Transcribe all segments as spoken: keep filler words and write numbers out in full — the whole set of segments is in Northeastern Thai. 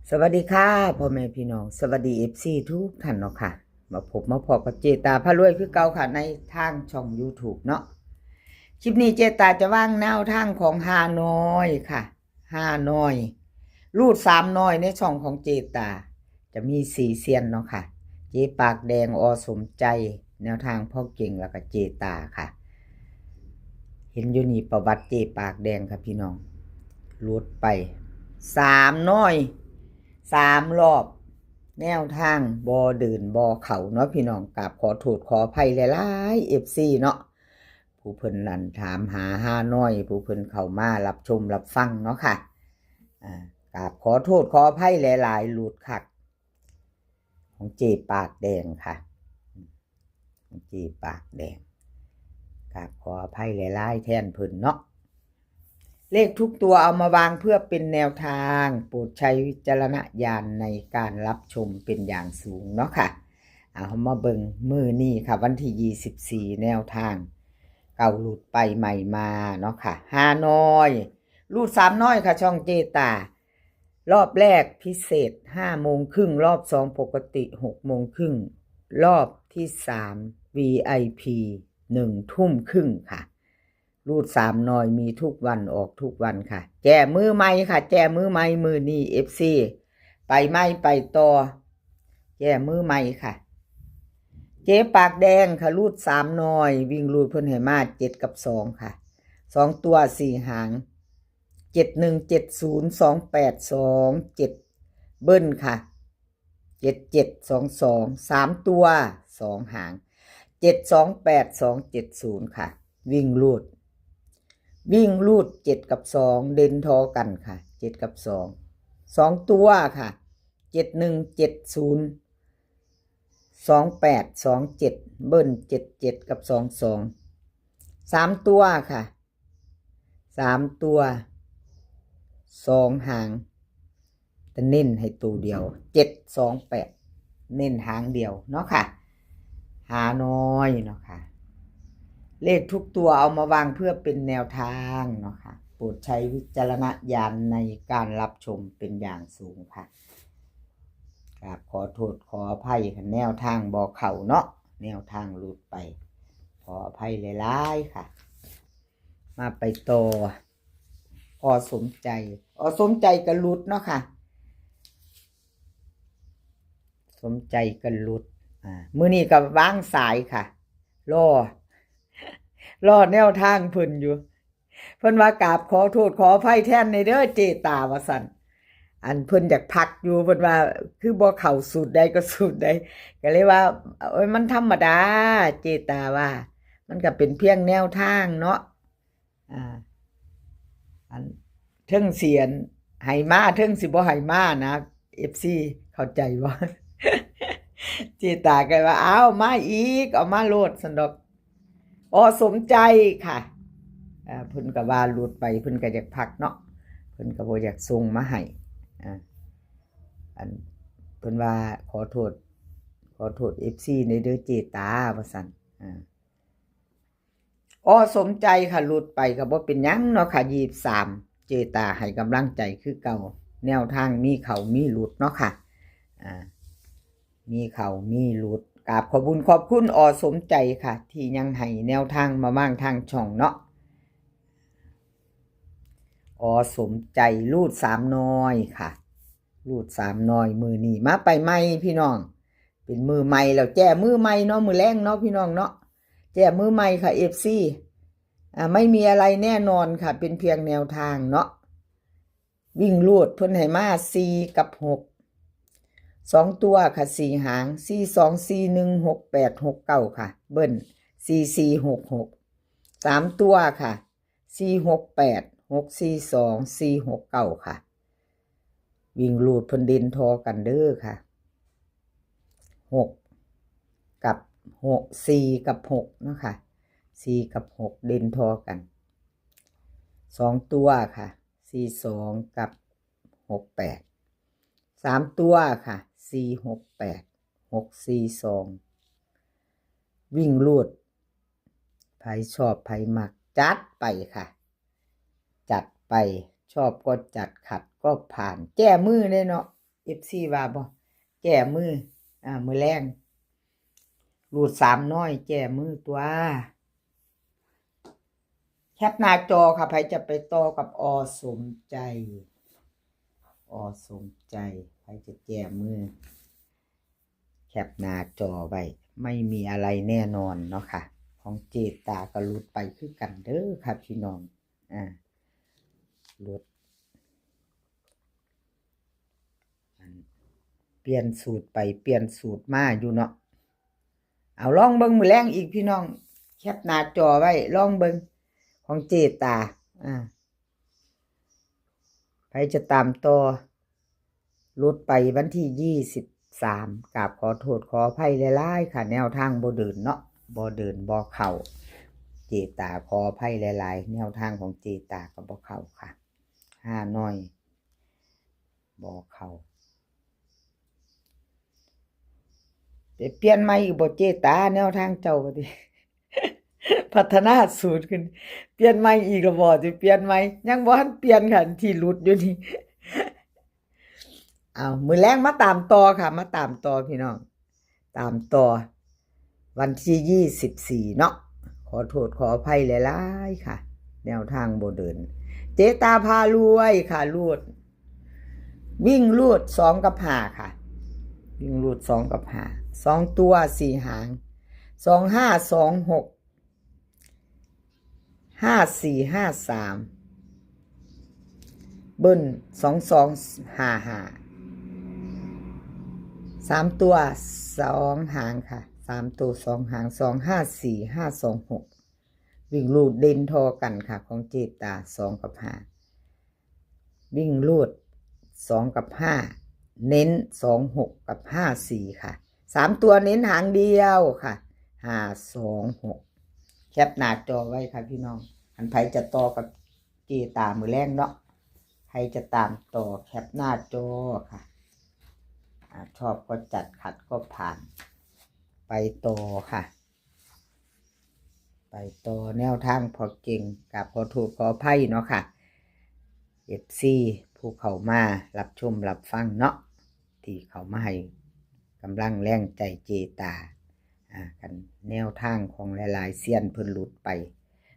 สวัสดีค่ะ พ่อแม่พี่น้อง สวัสดี เอฟซี ทุกท่านเนาะค่ะ มาพบมาพอกับเจตาพารวยคือเก่าค่ะ ในทางช่อง YouTube เนาะ คลิปนี้เจตาจะวางแนวทางของฮานอยค่ะ ฮานอย รูดสามนอยในช่องของเจตา จะมีสี่เซียนเนาะค่ะ เจปากแดง อ.สมใจ แนวทางพ่อเก่ง แล้วก็เจตาค่ะ เห็นอยู่นี่ประวัติเจปากแดงค่ะพี่น้อง หลุดไปสามนอย สามรอบ แนวทางบ่เดินบ่เข้าเนาะพี่น้อง กราบขอโทษขออภัยหลายๆ เอฟซี เนาะ ผู้เพิ่นนั่นถามหาฮานอย ผู้เพิ่นเข้ามารับชมรับฟังเนาะค่ะ อ่า กราบขอโทษขออภัยหลายๆ หลุดคัก ของเจปากแดงค่ะ ของเจปากแดง กราบขออภัยหลายๆ แทนเพิ่นเนาะ เลขทุกตัวเอามาวางเพื่อเป็นแนวทาง โปรดใช้วิจารณญาณในการรับชมเป็นอย่างสูงเนาะค่ะ เอามาเบิ่งมื้อนี้ค่ะ วันที่ยี่สิบสี่ แนวทาง เก่าหลุดไปใหม่มาเนาะค่ะ ฮานอย รูดสามนอยค่ะ ช่องเจตา รอบแรกพิเศษห้าโมงครึ่ง รอบสองปกติหกโมงครึ่ง รอบที่สาม วีไอพี หนึ่งทุ่มครึ่งค่ะ รูดสามนอยมีทุกวันออกทุกวันค่ะ แจมือใหม่ค่ะ แจมือใหม่มื้อนี้ เอฟซี ไปใหม่ไปต่อ แจมือใหม่ค่ะ เจปากแดงค่ะ รูดสามนอย วิ่งรูดเพิ่นให้มาเจ็ดกับสองค่ะ สองตัวสี่หาง เจ็ดหนึ่ง เจ็ดศูนย์ สองแปด สองเจ็ด เบิ้ลค่ะ เจ็ดเจ็ด สองสอง สามตัวสองหาง เจ็ดสองแปด สองเจ็ดศูนย์ ค่ะ วิ่งรูด วิ่งรูดเจ็ดกับสอง เด่นทอกันค่ะ เจ็ดกับสอง สองตัวค่ะ เจ็ดหนึ่ง เจ็ดศูนย์ สองแปด สองเจ็ด เบิ้ล เจ็ดเจ็ด กับ สองสอง สามตัวค่ะ สามตัว สองหาง แต่เน้นให้ตัวเดียว เจ็ดสองแปด เน้นหางเดียวเนาะค่ะ ฮานอยเนาะค่ะ เลขทุกตัวเอามาวางเพื่อเป็นแนวทางเนาะค่ะ โปรดใช้วิจารณญาณในการรับชมเป็นอย่างสูงค่ะ กราบขอโทษขออภัยค่ะ แนวทางบ่เข้าเนาะ แนวทางหลุดไป ขออภัยหลายๆ ค่ะ มาไปต่อ อ.สมใจ อ.สมใจก็หลุดเนาะค่ะ สมใจก็หลุด อ่า มื้อนี้ก็วางสายค่ะ รอ รอแนวทางเพิ่นอยู่ เพิ่นว่ากราบขอโทษขออภัยแทนในเด้อเจตาว่าซั่น อันเพิ่นอยากพักอยู่ เพิ่นว่าคือบ่เข้าสูตรใดก็สูตรใด ก็เลยว่า โอ้ย มันธรรมดา เจตาว่า มันก็เป็นเพียงแนวทางเนาะ อ่า อันเทิงสิให้มา เทิงสิบ่ให้มานะ เอฟซี เข้าใจบ่ เจตาก็ว่า เอามาอีก เอามาโลดซั่นดอก อ.สมใจค่ะ อ่า เพิ่นก็ว่าหลุดไป เพิ่นก็อยากพักเนาะ เพิ่นก็บ่อยากส่งมาให้ อ่า อันเพิ่นว่าขอโทษ ขอโทษ เอฟซี ในเด้อเจตาว่าซั่น อ่า อ.สมใจค่ะ หลุดไปก็บ่เป็นหยังเนาะค่ะ ยี่สิบสาม เจตาให้กำลังใจคือเก่า แนวทางมีเข้ามีหลุดเนาะค่ะ อ่า มีเข้ามีหลุด กราบขอบบุญขอบคุณ อ.สมใจค่ะ ที่ยังให้แนวทางมาวางทางช่องเนาะ อ.สมใจ รูดสามนอยค่ะ รูดสามนอย มื้อนี้มาไปใหม่พี่น้อง เป็นมื้อใหม่แล้ว แจมือใหม่เนาะ มื้อแลงเนาะพี่น้องเนาะ แจมือใหม่ค่ะ เอฟซี อ่า ไม่มีอะไรแน่นอนค่ะ เป็นเพียงแนวทางเนาะ วิ่งรูดเพิ่นให้มาสี่กับหก สองตัวค่ะ สี่หาง สี่สอง สี่หนึ่ง หกแปด หกเก้า ค่ะ เบิ้ล สี่สี่ หกหก สามตัวค่ะ สี่หกแปด หกสี่สอง สี่หกเก้า ค่ะ วิ่งรูดเพิ่นเด่นทอกันเด้อค่ะ หก กับ หก สี่ กับ หก เนาะค่ะ สี่ กับ หก เด่นทอกัน สองตัวค่ะ สี่สอง กับ หกแปด สามตัวค่ะ สี่หกแปด หกสี่สอง วิ่งรูด ไผชอบไผมัก จัดไปค่ะ จัดไป ชอบก็จัด ขัดก็ผ่าน แจมือเลยเนาะ เอฟซีว่าบ่ แก้มือ อ่า มื้อแลง รูดสามน้อย แก้มือตัว แคปหน้าจอค่ะ ใครจะไปต่อกับอสมใจ อสมใจ ใครจะแก้มือ แคปหน้าจอไว้ ไม่มีอะไรแน่นอนเนาะค่ะ ของเจตาก็หลุดไปคือกันเด้อค่ะพี่น้อง อ่า หลุด อัน เปลี่ยนสูตรไปเปลี่ยนสูตรมาอยู่เนาะ เอาลองเบิ่งมื้อแลงอีกพี่น้อง แคปหน้าจอไว้ ลองเบิ่ง ของเจตา อ่า ใครจะตามต่อ หลุดไปวันที่ยี่สิบสาม กราบขอโทษขออภัยหลายๆค่ะ แนวทางบ่เดินเนาะ บ่เดินบ่เข้า เจตาขออภัยหลายๆ แนวทางของเจตาก็บ่เข้าค่ะ ห้าน้อย บ่เข้า ไปเปลี่ยนใหม่อีกบ่เจตา แนวทางเจ้าว่าติ พัฒนาสูตรขึ้น เปลี่ยนใหม่อีกละบ่ สิเปลี่ยนใหม่ ยังบ่ทันเปลี่ยนค่ะ ที่หลุดอยู่นี่ เอา มื้อแลงมาตามต่อค่ะ มาตามต่อพี่น้อง ตามต่อ วันที่ยี่สิบสี่เนาะ ขอโทษขออภัยหลายๆค่ะ แนวทางบ่เดิน เจตาพารวยค่ะ รูด วิ่งรูดสองกับห้าค่ะ วิ่งรูดสองกับห้า สองตัวสี่หาง สองห้า สองหก ห้าสี่ ห้าสาม เบิ้ล สองสอง ห้าห้า สามตัวสองหางค่ะ สามตัวสองหาง สองห้าสี่ ห้าสองหก วิ่งรูดเด่นทอกันค่ะ ของเจตา สองกับห้า วิ่งรูด สองกับห้า เน้น สองหก กับ ห้าสี่ ค่ะ สามตัวเน้นหางเดียวค่ะ ห้าสองหก แคปหน้าจอไว้ค่ะพี่น้อง อันใครจะต่อกับเจตามื้อแลงเนาะ ใครจะตามต่อแคปหน้าจอค่ะ อ่า ชอบก็จัด ขัดก็ผ่าน ไปต่อค่ะ ไปต่อแนวทางพ่อเก่ง กราบขอโทษขออภัยเนาะค่ะ เอฟซี ผู้เข้ามารับชมรับฟังเนาะ ที่เข้ามาให้กำลังแรงใจเจตา อ่า กันแนวทางของหลายๆเซียนเพิ่นหลุดไป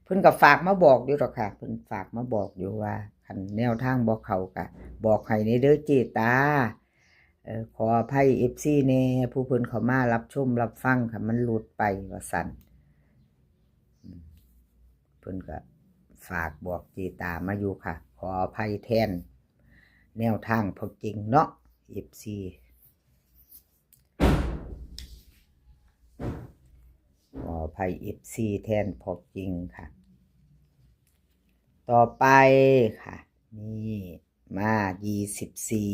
เพิ่นก็ฝากมาบอกอยู่ดอกค่ะ เพิ่นฝากมาบอกอยู่ว่า คันแนวทางบ่เข้าก็บอกให้แหน่เด้อเจตา เอ่อ ขออภัยเอฟซีแหน่ ผู้เพิ่นเข้ามารับชมรับฟังค่ะ มันหลุดไปว่าซั่น อืม เพิ่นก็ฝากบอกเจตามาอยู่ค่ะ ขออภัยแทนแนวทางพ่อเก่งเนาะ เอฟซี ขออภัยเอฟซีแทนพ่อเก่งค่ะ ต่อไปค่ะ นี่ มายี่สิบสี่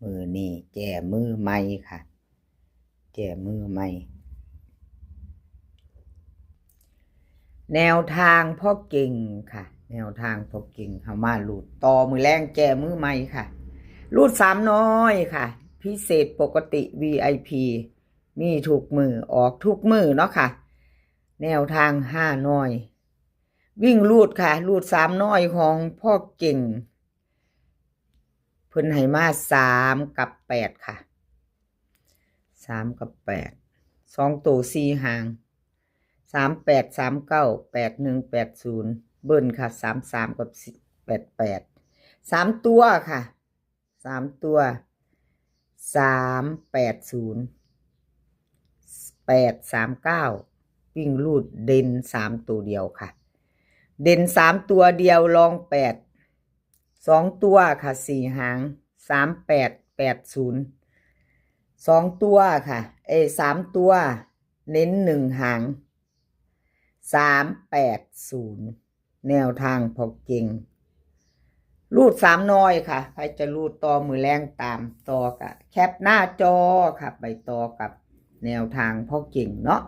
มื้อนี้แก้มือใหม่ค่ะ แก้มือใหม่ แนวทางพ่อเก่งค่ะ แนวทางพ่อเก่ง เฮามารูดต่อมื้อแลงแก้มือใหม่ค่ะ รูดสามน้อยค่ะ พิเศษปกติ วีไอพี มีทุกมื้อ ออกทุกมื้อเนาะค่ะ แนวทางห้าน้อย วิ่งรูดค่ะ รูดสามน้อยของพ่อเก่ง เพิ่นให้มาสามกับแปดค่ะ สามกับแปด สองตัวสี่หาง สามแปด สามเก้า แปดหนึ่ง แปดศูนย์ เบิ้ลค่ะ สามสาม กับ แปดแปด สามตัวค่ะ สามตัว สามแปดศูนย์ แปดสามเก้า วิ่งรูดเด่นสามตัวเดียวค่ะ เด่นสามตัวเดียว รองแปด สองตัวค่ะ สี่หาง สามแปด แปดศูนย์ สองตัวค่ะ เอย สามตัว เน้นหนึ่งหาง สามแปดศูนย์ แนวทางพ่อเก่ง รูดสามน้อยค่ะ ใครจะรูดต่อมื้อแลงตามต่อก็แคปหน้าจอค่ะ ไปต่อกับแนวทางพ่อเก่งเนาะ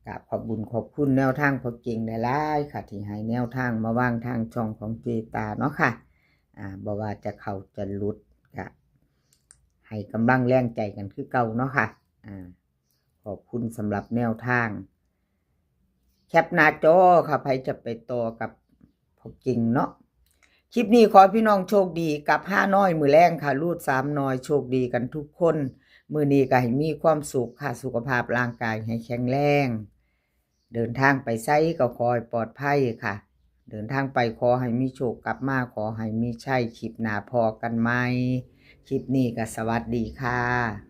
กราบขอบบุญขอบคุณแนวทางพ่อเก่งหลายๆค่ะ ที่ให้แนวทางมาวางทางช่องของเจตาเนาะค่ะ อ่า บ่ว่าจะเข้าจะหลุดก็ให้กำลังแรงใจกันคือเก่าเนาะค่ะ อ่า ขอบคุณสำหรับแนวทาง แคปหน้าจอค่ะ ใครจะไปต่อกับพ่อเก่งเนาะ แค คลิปนี้ขอให้พี่น้องโชคดีกลับฮานอยมื้อแลงค่ะ รูดสามหน่อย โชคดีกันทุกคน มื้อนี้ก็ให้มีความสุขค่ะ สุขภาพร่างกายให้แข็งแรง เดินทางไปไสก็ขอให้ปลอดภัยค่ะ เดินทางไปขอให้มีโชค กลับมาขอให้มีชัย คลิปหน้าพ้อกันใหม่ คลิปนี้ก็สวัสดีค่ะ